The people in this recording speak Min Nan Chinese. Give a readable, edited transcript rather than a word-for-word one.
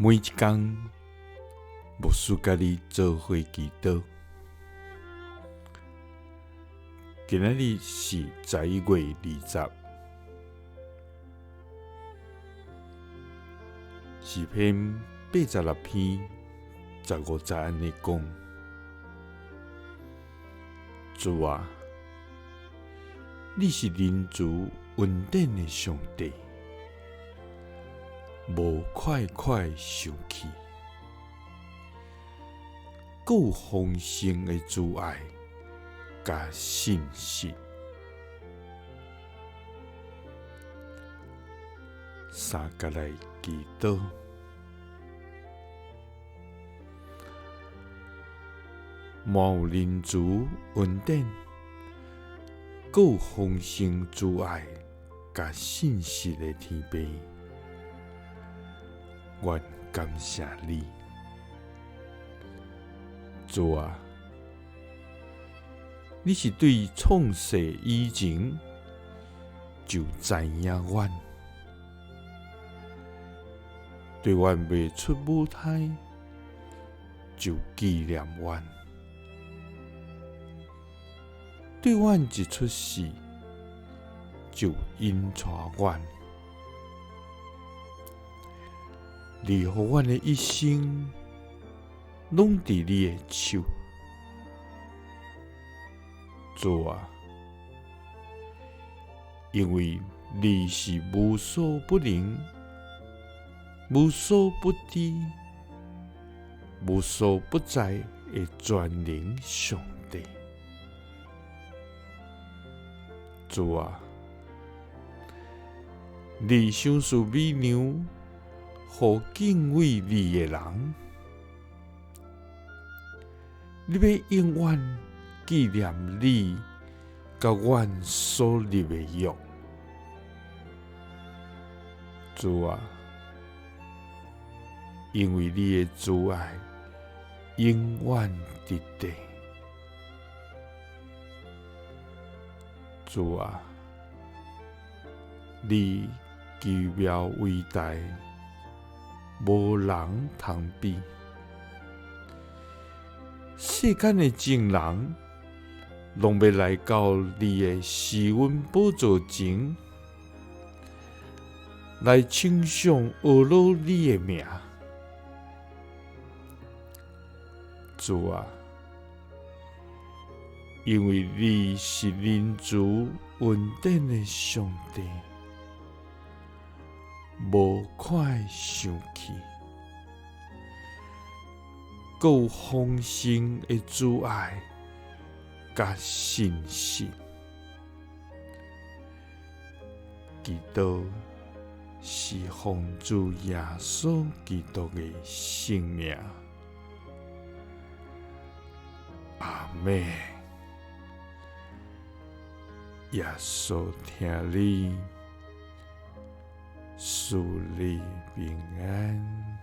每一工，牧師佮你做伙祈禱。今仔日是11月20，詩篇86篇15節按呢講：主啊，你是仁慈恩典的上帝，無快快生氣，閣有豐盛的慈愛佮信實。三佮來祈禱，滿有仁慈恩典，閣有豐盛慈愛佮信實的天父，阮感謝你，主啊，你是對創世以前就知影阮，對阮未出母胎就紀念阮，對阮一出世就引帶阮，你予阮的一生攏佇你的手，主啊，因為你是無所不能、無所不知、無所不在的全能上帝。主啊，你賞賜美糧予敬畏你的人，你欲永遠紀念你佮阮所立的約。主啊，因為你的慈愛永遠佇地。主啊，你奇妙偉大，無人通比。世間的眾人，攏欲來到你的施恩寶座前，來稱頌阿羅你的名。主啊，因為你是仁慈恩典的上帝，無快生氣，閣有豐盛的慈愛佮信實。祈禱是奉主耶穌基督的聖名。阿們。耶穌疼你，賜你平安。